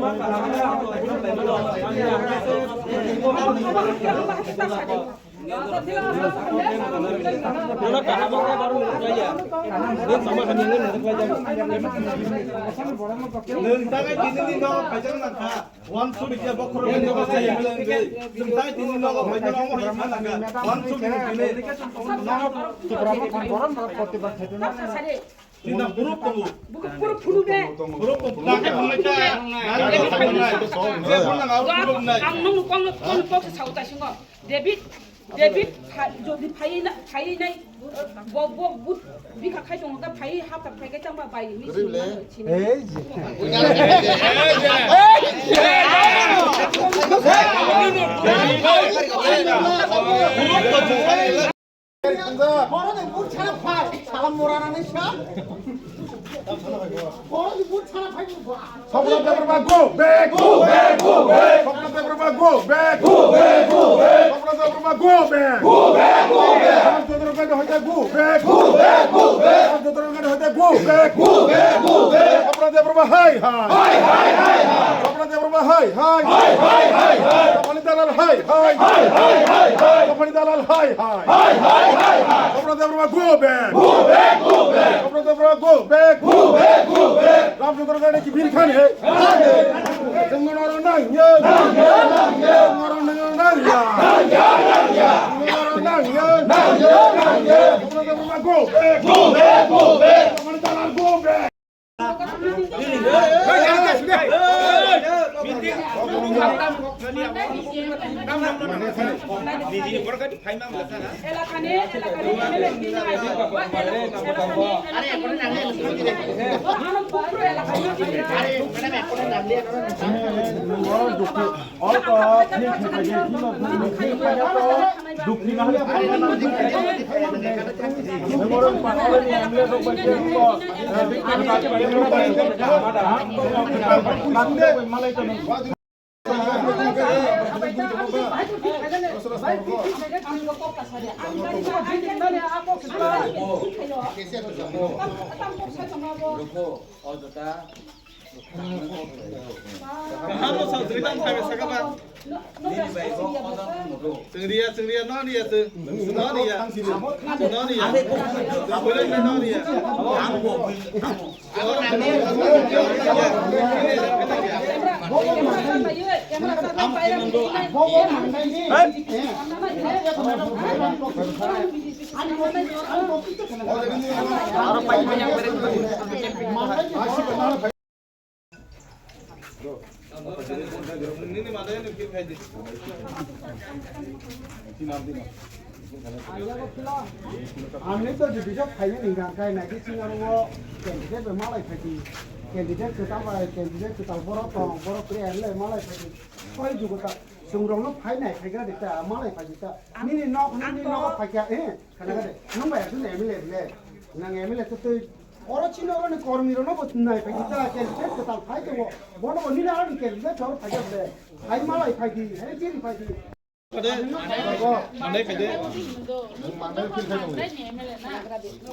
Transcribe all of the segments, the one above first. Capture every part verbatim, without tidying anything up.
Nwng tagai tini ni nogo phaijak nang kha. Wan suri khe bokhorok ni nogo sai M L A wngwi. Nwng tagai tini nogo phaijak nang kha. Wan suri ni tini. Tini borok tongo. Borok tongo. Nang khe phunuk kha. Nang khe phunuk kha. Ang nung nung kong nung kong nung kok sa utai singo. David, David, pha-, jodi phai na, phai nai, bo, bo, but, bikha khai tongo ka phai, hapta phai kai tangba bai, ni sini mano, sini. Ei, je. Borok ni but chana phai, salam mora nani sa. Borok ni but chana phai, Swapna Debbarma go back! Go back, go back! Swapna Debbarma go back! Go back, go back! Swapna Debbarma go back! Go back, go back! Ramchandra Gandhi hoite go back! Go back, go back! Ramchandra Gandhi hoite go back! Go back, go back! Swapna Debbarma hai hai! Hai hai hai hai! Swapna Debbarma hai hai! Hai hai hai hai! Swapna Dalal hai hai! Hai hai hai hai! Swapna Dalal hai hai! Hai hai hai hai! Swapna Debbarma go back! Go back, go back! Swapna Debbarma go back! Go back, go back! Ramchandra Gandhi ki bir khan hai. Chwng norok nang ya. Chwng norok nang ya. Chwng norok nang ya. Chwng norok nang ya. Go back, go back. Go back. Elakani, elakani, elakani, elakani, elakani, elakani, elakani, elakani, Chwngriya, chwngriya, no riya, chwng, no riya, no riya, chwng, no riya, no riya. Nini mana ini feel khai di. Ang ni to jodi jok phaini ningkha, khe naidi sing aro o candidate bai malai phaidi. Candidate kwtal bai, candidate kwtal borok tong, borok kwrwi M L A malai phaidi. Soi jugo ta, chwng rokno phai nai phaigra de ta, malai phaidi ta. Nini nok, nini nok phaikha, eh, khana de. Nwng bai aswk M L A le. Nang M L A to twi. Oro chini oro ni kormi rokno bo nai phaidi ta, candidate kwtal phai tongo. Bono bo nini aro ni candidate oro phaikha le. Hai malai phaidi, hai jiri phaidi. Ade, ande kede. Nwng mandai feel khai tong.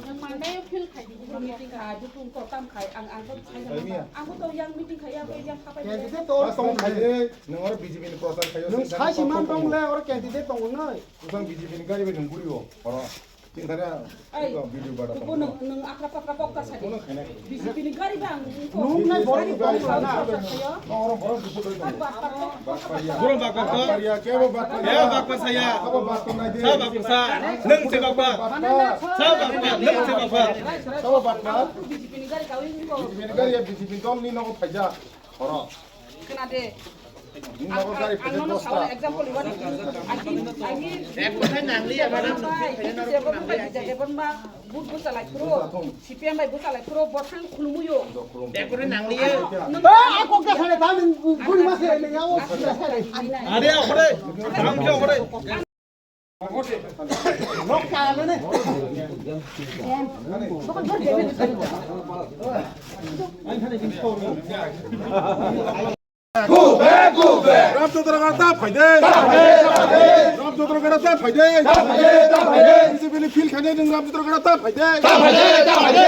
Nwng mandai feel khai di, meeting khai, dutung ko tam khai, ang, ang ko khai. Ang ko to yang meeting khai, yang ko yang kapai. Candidate to tong khai de, nwng oro B J P ni prochar khai. Nwng sai si man tong le, oro candidate tong nai. Kusang B J P ni gari bai nwng guri o, oro. Ai, video bada kubo nwng, nwng akra pakra kok ta sadi. Bono khainai. B J P ni gari bang. Nwng nai borok ni gari bang na. Borok bak bak. Bak pariya. Borok bak bak. Bak pariya, kebo bak pariya. Kebo bak bak saya. Kebo bak bak nai de. Sa bak bak sa. Nwng se bak bak. Sa bak bak, nwng se bak bak. Kebo bak bak. B J P ni gari kawi ko. B J P ni gari ya B J P dol ni nogo phaija. Oro. Khna de. Ang, ang, ang nono sawi example iwani. Ang, ang, ek kothai nangliya, madam, nungkhe khaina nungkhe nangliya. Jebon ma, but bwsa lai phuru, C P M bai bwsa lai phuru, bothang khulumuyo. Ek kothai nangliya. Ba, ako ka sare ta, nung guri ma se, nung yawo. Are, akore, ang khe akore. Go back, go back. Ramchandra Gandhi ta phaide. Ta phaide, ta phaide. Ramchandra Gandhi ta phaide. Ta phaide, ta phaide. B J P ni field khainai nwng Ramchandra Gandhi ta phaide. Ta phaide, ta phaide.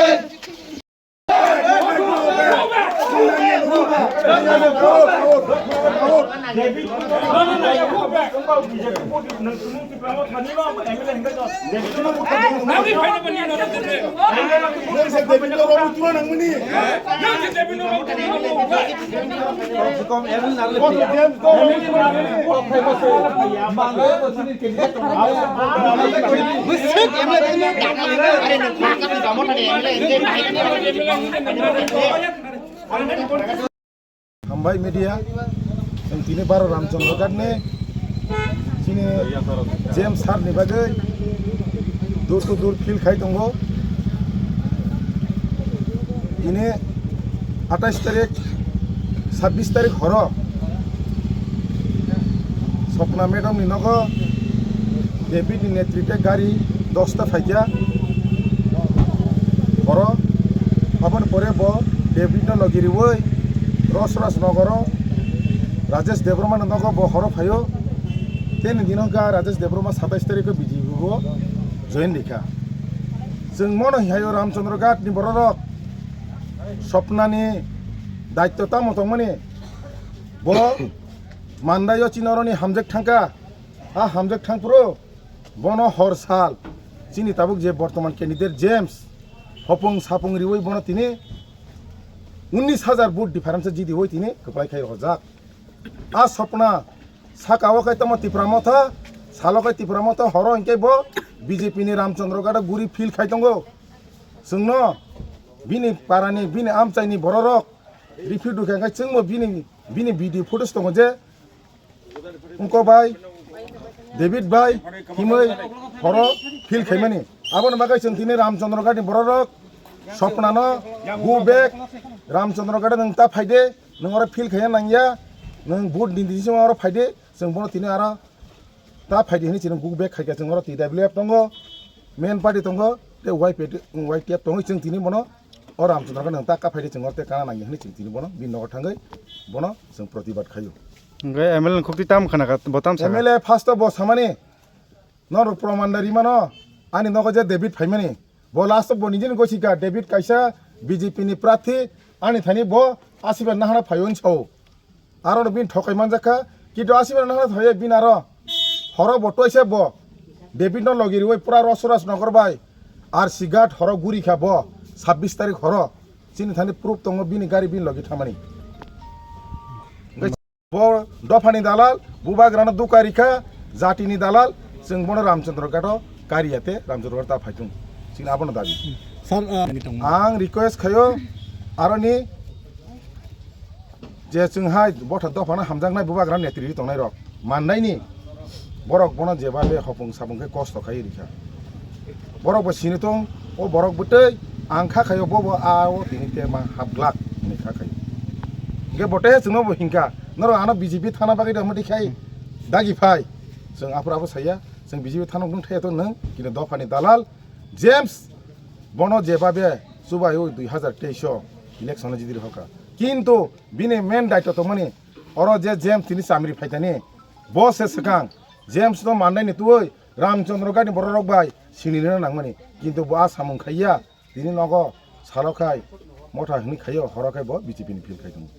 Hambai media, chwng tini baro Ramchandra Ghat ni chini James sir ni bagwi door to door field khai tongo. Tini atais tarik, sabbish tarik horo Swapna madam ni nogo David ni netrite gari dosta phaikha horo. Aboni pore bo David no logi riwi Rosraj nogoro Rajesh Debbarma ni nogo bo horo phaio. Tei ni dino ga Rajesh Debbarma satais tarikh o B J P o join rikha. Chwng mono hihaio Ramchandra Ghat ni bororok Swapna ni daityo tamo tongmani bo Mandai o chini oroni hamjak thangkha. A hamjak thangphuru bono hor sal chini tabuk je bortoman candidate James hopung sapung riwi bono tini unnish hajar vote difference jidiwi tini kwplai khai rojak. A Swapna saka o khai tamo Tipra Motha, salo khai Tipra Motha, horo hinkhe bo B J P ni Ramchandra Ghat o guri field khai tongo. Chwngno bini parani, bini amchaini bororok riphi dukha khai chwngbo bini, bini video footage tongo je Ungko bai, David bai, himwi horo field khaimani. Aboni bagwi chwng tini Ramchandra Ghat ni bororok Swapna no go back, Ramchandra Ghat nwng ta phaide, nwng oro field khaina nangya, nwng vote ni disima oro phaide, chwng bono tini aro ta phaide hwnwi chwng go back khaikha chwng oro T W F tongo, main party tongo, tei Y P F, Y T F tongo, chwng tini bono O Ramchandra Ghat nwng ta kaphai de chwng oro tei kana nangya hwnwi chwng tini bono bini nogo thangwi bono chwng protibad khaio. Hwnkhe M L A ni khukti tamo khna kha, bo tamo sakha? M L A first o bo samani, norok proman da rimano, ani nogo je David phaimani. Bo last o bo nijini gosi kha, David kaisa B J P ni prarthi, ani thani bo asiba nahara phaio hwnwi sao. Aro no bini thokai manjak kha, kintu asiba nahara thaiya bini aro horo bo toisa bo David no logi riwi pura Rosraj nogor bai R C Ghat horo guri kha bo sabbish tarik horo chini thani proof tongo bini gari bini logi thamani. Bo dophani dalal, bubagrano duka rikha, jatini dalal, chwng bono Ramchandra Ghat o kariya te Ramchandra Ghat ta phaitung. Chini abono dabi. Sir, uh, ang request khayo, aroni je chwng hai botha dophano hamjaknai bubagra netri tongnai rok mannaini borok bono jeba be hopung sapung khe kosto khai rikha. Borok bo sini tong, o borok bwtwi ang kha khayo bo bo a o tini te ma hapglak hinwi kha khayo. Hwnkhe bo te chwngno bo hinkha, norok ano B J P thana bagwi da mati khai dagi phai. Chwng aphuru abo saya, chwng B J P thana nung thaya to nung, kini dophani dalal James bono jeba be chubai o dui hazar teis o election o jidi rokha. Kintu bini main daityo tongmani oro je James tini chamri phaitani bo se swkang James no mannaini twi Ramchandra Ghat ni bororok bai sinina nangmani, kintu bo a samung khaiya, tini nogo salo khai motha hwnwi khaio, horo khai bo B J P ni field khai tongo.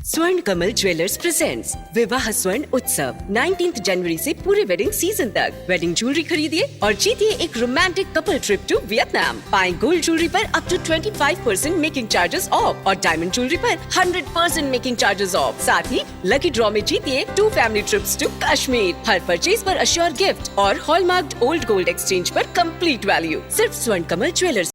Swर्ण Kamal jewellers presents विवाह स्वर्ण उत्सव nineteenth जनवरी से पूरे wedding season तक। Wedding jewellery खरीदिए और जीतिए एक romantic couple trip to Vietnam. पाएं गोल्ड ज्वेलरी पर up to twenty five percent making charges off और डायमंड ज्वेलरी पर hundred percent making charges off. साथ ही लकी ड्रॉ में जीतिए two family trips to Kashmir. हर परचेज पर अश्योर गिफ्ट और हॉलमार्क्ड ओल्ड गोल्ड एक्सचेंज पर कंप्लीट वैल्यू। सिर्फ स्वर्ण कमल ज्वेलर्स।